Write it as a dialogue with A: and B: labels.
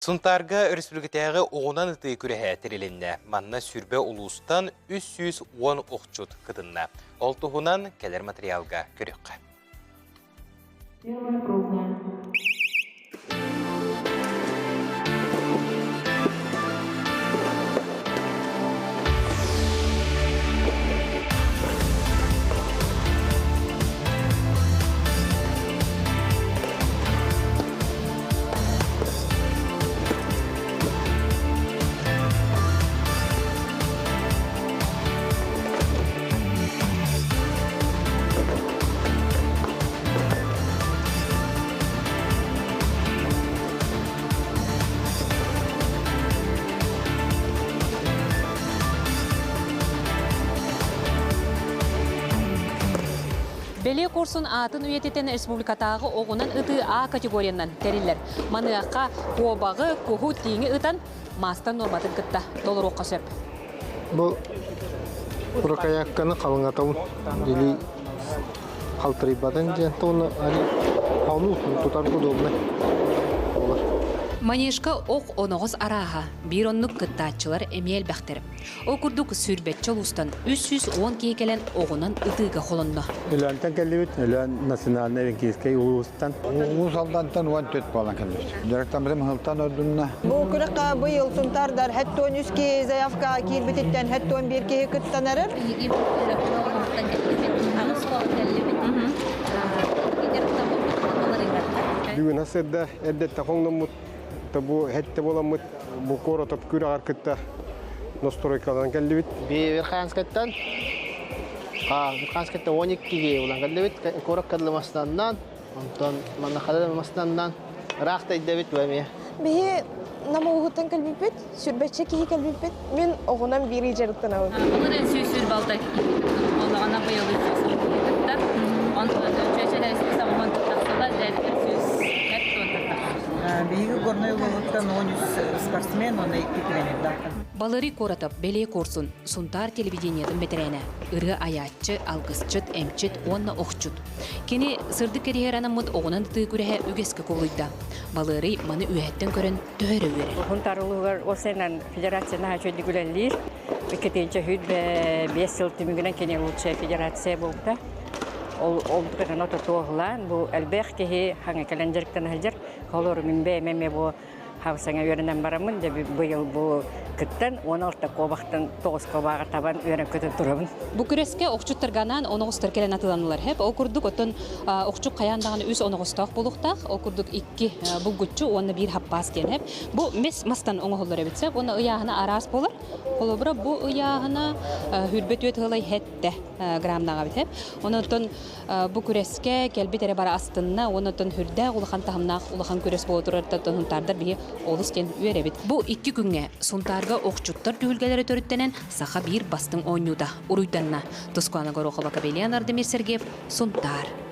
A: Сунтаарга өрөспүүбүлүкэтээҕи оҕунан ытыы күрэһэ тэрилиннэ. Манна сүүрбэ улуустан 310 охчут кытынна. Ол туһунан кэлэр материалга көрүөххэ.
B: Первая пробная.
C: Бэлиэ курсун аатын үйэтитэн республикатааҕы оҕунан ытыы А категориянан тэриллэр. Маныаха куобаҕы, куһу, тииҥи ытан маастар нуорматын кытта толоруохха сөп.
D: Бу рукоятканы халыҥатабын или халтарыйбатын диэн уонна аны тутарга удобнай буолар.
C: Манежка ох оноҕос арааһа, биир оннук кыттааччылар эмиэ элбэхтэр. Ол курдук сүүрбэччэ улуустан 310 киһи кэлэн оҕунан ытыыга холонно.
E: Өлөөнтөн кэллибит, Өлөөн национальнай Эвенкийскэй улуустан.
F: Уус Алдантан 14 буолан кэллибит. Дьарыктаммытым ыһылтан ордунна.
G: Бу күрэххэ быйыл Сунтаардар 73 киһи заявка киирбититтэн 71 киһи кыттан эрэр.
D: Бүгүн сырда эрдэттэн хоҥноммут бу хэтте буоламмыт бу куорат күрэҕэр кытта настройкаланан кэллибит.
H: Верхоянскайтан Верхоянскайтан 12 улан кэллибит. Куорат кадылымастаннан, онтон манна хадылымастаннан ыраах тайдабит бу эмиэ.
I: Биһи Намууһуттан кэлбиппит, сүрбэччэ киһи кэлбиппит. Мин оҕунан биир дьарыктанабын.
J: Былырыын сүүс балта буоллаҕына быйыл үс кытта. Онтон чүөчэлэр сүүс аҕыс тахсалар, дьээдилэр сүүс
K: Биһиги Горнай улууһуттан 13 спортсмен уонна икки тренердаах.
C: Баларий Коротов, Бэлиэ Куорсун, Сунтаар телевидениетын бэтэрээнэ, ырыа айааччы, алгысчыт, эмчит уонна охчут. Кини сырдык кэриһэр анаммыт оҕунан ытыы күрэһэ үгэскэ кубулуйда. Балыарый маны үөһэттэн көрөн төһө эрэ үөрэр.
L: Сунтаар улууһугар ОСН федерация наһаа үчүгэйдик үлэлиир. Иккитинчи сүүрбэ биэс сыл түмүгүнэн кини лучшая федерация буолбута. Ол ол гынан тотуоһулаан бу элбэх киһи хаҥа кэлэн дьарыктана сылдьар. Холор мин бэйэм эмиэ бу хавсаҥа үөрэнэн бараммын дьэ быйыл бу кыттан 16 куобахтан 9 куобаҕа табан үөрэн көтөн турабын.
C: Бу күрэскэ охчуттарга анаан оноҕостор кэлэн атыланылар хэп. Ол курдук оттон охчук хайаан даҕаны үс оноҕостоох буолуохтаах. Ол курдук икки булгуччу уонна биир хаппаас диэн хэп. Бу мес мастан оҥоһуллар эбит сөп. Уонна ыйааһына араас буолар. Холобура бу ыйааһына хүрбэ түөт ыһылай хэттэ грамнаах эбит хэп. Онон бу күрэскэ кэлбит эрэ бара астынна уонна оттон хүрдээх улахан таһымнаах улахан күрэс буола турарыттан сунтаардар биһи олус диэн үөрэбит. Бу икки күҥҥэ Сунтаарга охчуттар түһүлгэлэрэ төрүттэнэн саха биир бастыҥ оонньуута уруйданна. Тускуана Горохова, Кабелиан Ардемир Сергеев, Сунтаар.